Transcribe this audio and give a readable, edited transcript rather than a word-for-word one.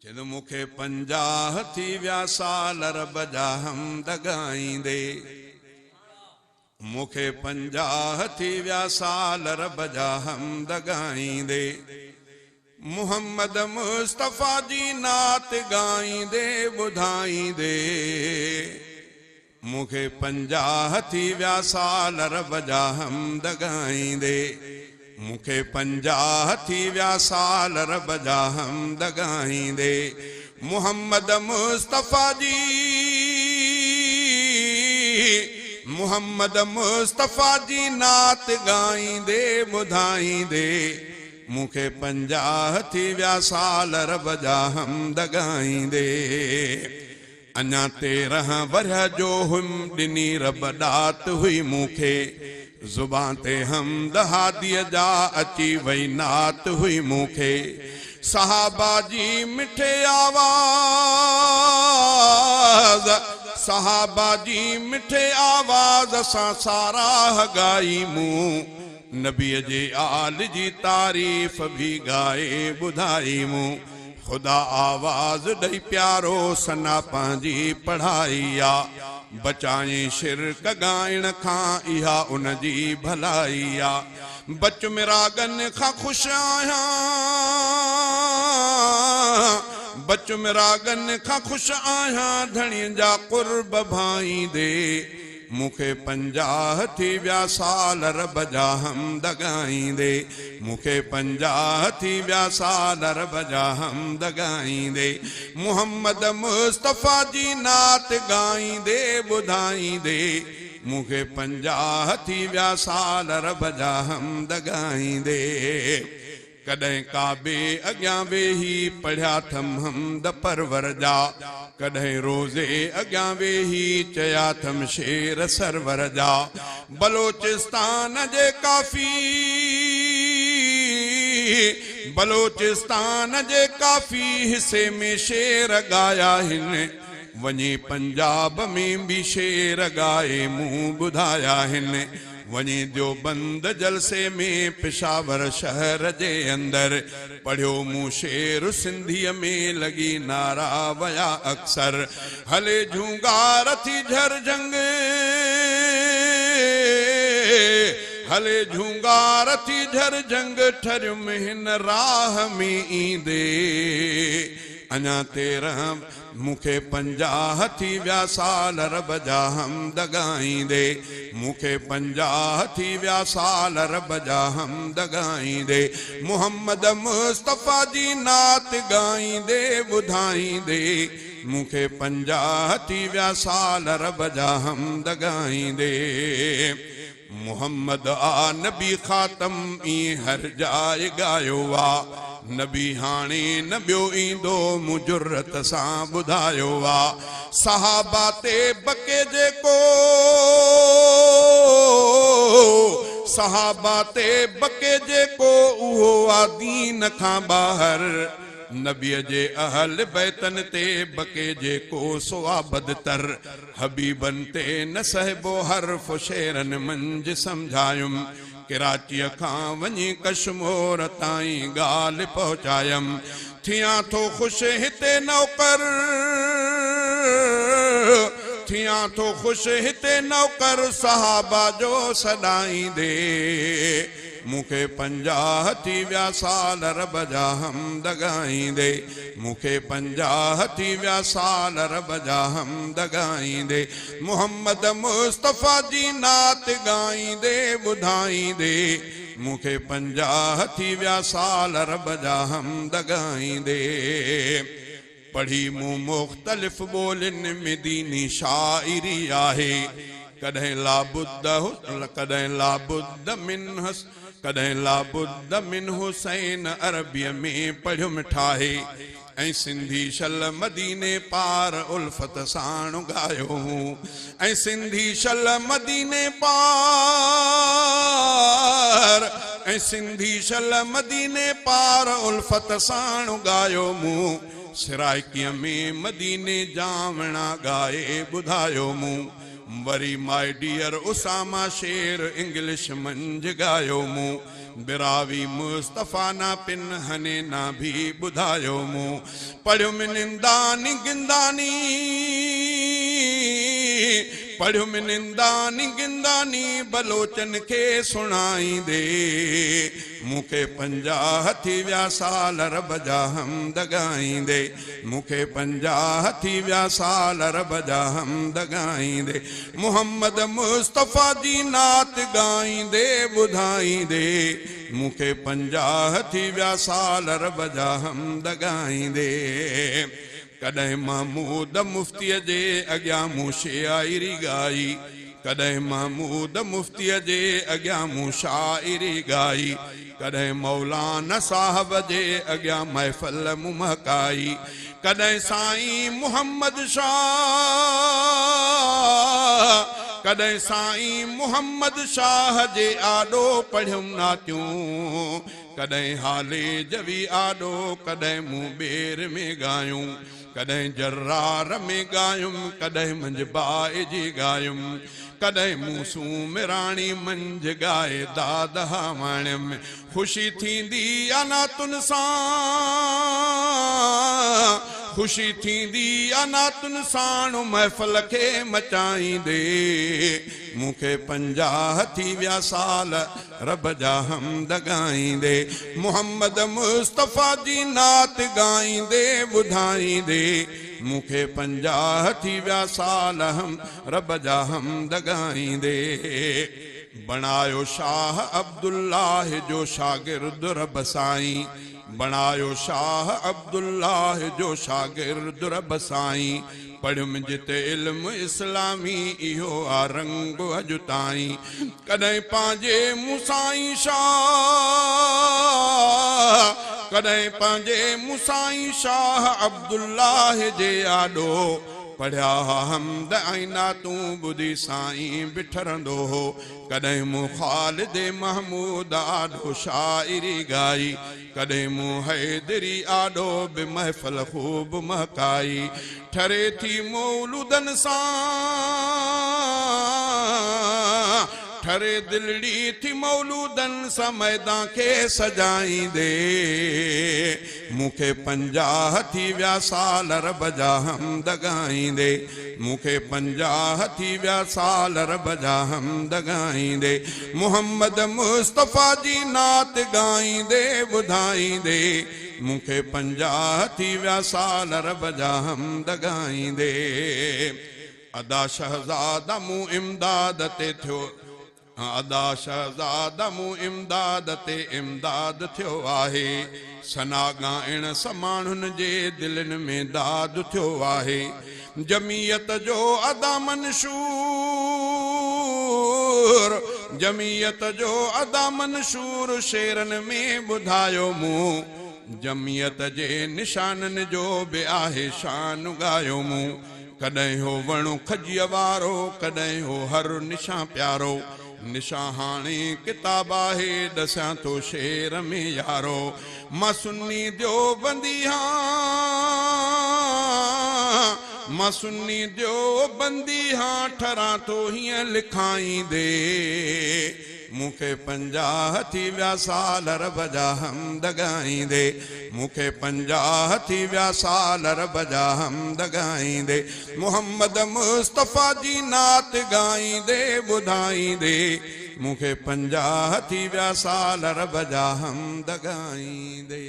چئي ٿو مون کي 50 ٿي ويا سال رب جا حمد ڳائيندي، مون کي 50 ٿي ويا سال رب جا حمد ڳائيندي، محمد مصطفيٰ جي نعت ڳائيندي ٻڌائيندي. مون کي 50 ٿي ويا سال رب جا حمد ڳائيندي، مون کي 50 ٿي ويا سال رب جا حمد ڳائيندي، محمد مصطفيٰ جي، محمد مصطفيٰ جي نعت ڳائيندي ٻڌائيندي. مون کي 50 ٿي ويا سال رب جا حمد ڳائيندي. اڃا 13 ورهيه جو هيم ڏني رب ڏات هئي مون کي، زبان تي حمد هاديء جا اچي وئي نعت هئي مون کي. صحابه جي مٺي آواز، صحابه جي مٺي آواز سان ساراهه ڳائي مون، نبيء جي آل جي تعريف به ڳائي ٻڌائي مون. خدا آواز ڏئي پيارو ثنا پنهنجي پڙهائي آ، بچائين شرڪ ڳائڻ کان اها ان جي ڀلائي آ. بچ مراڳن کان خوش آهيان، بچ مراڳن کان خوش آهيان ڌڻين جا قرب ڀائيندي. مون کي 50 ٿي ويا سال رب جا حمد ڳائيندي، مون کي 50 ٿي ويا سال رب جا حمد ڳائيندي، محمد مصطفيٰ جي نعت ڳائيندي ٻڌائيندي. مون کي 50 ٿي ويا سال رب جا حمد ڳائيندي. ڪڏهن ڪعبي اڳيان ويهي پڙهيا ٿم حمد پرور جا، ڪڏهن روزي اڳيان ويهي چيا ٿم شعر سرور جا. بلوچستان جي ڪافي، بلوچستان جي ڪافي حصي ۾ شعر ڳايا هن، وڃي پنجاب ۾ به شعر ڳائي مون ٻڌايا هن. وڃي ديوبند جلسي ۾ پشاور شهر جي اندر پڙهيو مون شعر سنڌيء ۾ لڳي نعرا ويا اڪثر. هلي جهونگار ٿي جهر جهنگ، هلي جهونگار ٿي جهر جهنگ، ٺريم هن راهه ۾ ايندي. اڃا 13، مون کي 50 ٿي ويا سال رب جا حمد ڳائيندي، مون کي 50 ٿي ويا سال رب جا حمد ڳائيندي، محمد مصطفيٰ جي نعت ڳائيندي ٻڌائيندي. مون کي 50 ٿي ويا سال رب جا حمد ڳائيندي. محمد آ نبي خاتم ائين هر جاء ڳايو آ، نبي هاڻي نه ٻيو ايندو مون جرئت سان ٻڌايو آ. صحابه تي بڪي جيڪو، صحابه تي بڪي جيڪو، اهو آ دين کان ٻاهر. نبيء جي اهل بيتن تي بڪي جيڪو سو آ بدتر. حبيبن تي نه سهبو حرف شعرن منجهه سمجهايم، ڪراچيء کان وڃي ڪشمور تائين ڳالهه پهچايم. ٿيان ٿو خوش هتي نوڪر، ٿيان ٿو خوش هتي نوڪر صحابه جو سڏائيندي. مون کي 50 ٿي ويا سال رب جا حمد ڳائيندي، مون کي 50 ٿي ويا سال رب جا حمد ڳائيندي، محمد مصطفيٰ جي نعت ڳائيندي ٻڌائيندي. مون کي 50 ٿي ويا سال رب جا حمد ڳائيندي. پڙهي مون مختلف ٻولين ۾ ديني شاعري آهي، ڪڏهن لابد، ڪڏهن لابد من حس، ڪڏهن لابد من حسين عربيء ۾ پڙهيم ٺاهي، ۽ سنڌي شل مديني پار الفت ساڻ ڳايو مون، ۽ سنڌي شل مديني پار، ۽ سنڌي شل مديني پار الفت ساڻ ڳايو مون. سرائڪيء ۾ مديني جاوڻا ڳائي ٻڌايو مون. वरी my dear Usama शेर इंग्लिश मंझ ॻायो मूं। बिरावी मुस्तफ़ा ना पिन हने ना भी ॿुधायो मूं। पढ़ियुमि निंदानी गिंदानी, पढ़ियुमि निंदानी गिंदानी बलोचन खे सुणाईंदे। मूंखे 50 थी विया साल रब जा हम्द ॻाईंदे। मूंखे 50 थी विया साल रब जा हम्द ॻाईंदे। मोहम्मद मुस्तफ़ा जी नात ॻाईंदे ॿुधाईंदे। मूंखे 50 थी विया साल रब जा हम्द ॻाईंदे। कॾहिं महमूद मुफ्तीअ जे अॻियां मूं शाइरी ॻाई, कॾहिं महमूद मुफ्तीअ जे अॻियां मूं शाइरी ॻाई। कॾहिं मौलाना साहब जे अॻियां महफ़िल मूं महकाई। कॾहिं साईं मोहम्मद शाह, कॾहिं साईं मोहम्मद शाह जे आॾो पढ़ियुमि नातियूं। कॾहिं हाले जवी आॾो, कॾहिं मूं ॿेर में ॻायूं। कॾहिं जर्रार में ॻायुमि, कॾहिं मंझ बाए जी ॻायुमि। कॾहिं मूं सूमराणी मंझ ॻाए दाद हावणियुमि। ख़ुशी थींदी अनातुन सां, ख़ुशी थींदी अनातुन साण महफ़िल खे मचाईंदे। मूंखे 50 थी विया साल रब जा हम्द ॻाईंदे। मोहम्मद मुस्तफ़ा जी नात ॻाईंदे ॿुधाईंदे। मूंखे 50 थी विया साल हम रब जा हम्द ॻाईंदे। बणायो शाह अब्दुल्लाह जो शागिर्द रब साईं, बणायो शाह अब्दुल्लाह जो शागिर्द रब साईं। पढ़ियुमि जिते इल्म इस्लामी इहो आ रंग अॼु ताईं। कॾहिं पंहिंजे मूं साईं शाह, कॾहिं पंहिंजे मूं साईं शाह अब्दुल्लाह जे आॾो पढ़िया हम्द ऐं नातूं ॿुधी साईं बि ठरंदो हो। कॾहिं मूं ख़ालिद महमूद आॾो शाइरी ॻाई, कॾहिं मूं हैदरी आॾो बि महफ़िल ख़ूब महकाई। ठरे थी मौलूदन सां, ठरे दिलड़ी थी मौलूदन सां मैदान खे सजाईंदे। मूंखे 50 थी विया साल रब जा हम्द ॻाईंदे। मूंखे 50 थी विया साल रब जा हम्द ॻाईंदे। मोहम्मद मुस्तफ़ा जी नात ॻाईंदे ॿुधाईंदे। मूंखे 50 थी विया साल रब जा हम्द ॻाईंदे। अदा शहज़ादा मूं इमदाद ते थियो, अदा शहज़ादा मूं इमदाद ते इमदाद थियो आहे। सना ॻाइण सां माण्हुनि जे दिलनि में दाद थियो आहे। जमीयत जो अदा मंशूर, जमीयत जो अदा मंशूर शेरनि में ॿुधायो मूं। जमीयत जे निशाननि जो बि आहे शान ॻायो मूं। कॾहिं हो वणु खजीअ वारो, कॾहिं हो हर निशान प्यारो। निशा हाणे किताब आहे ॾसियां थो शेर में यारो। मां सुन्नी देवबंदी हां, मां सुन्नी देवबंदी हां, ठरां थो हीअं लिखाईंदे। मूंखे 50 थी विया साल रब जा हम्द ॻाईंदे। मूंखे 50 थी विया साल रब जा हम्द ॻाईंदे। मोहम्मद मुस्तफ़ा जी नात ॻाईंदे ॿुधाईंदे। मूंखे 50 थी विया साल रब जा हम्द ॻाईंदे।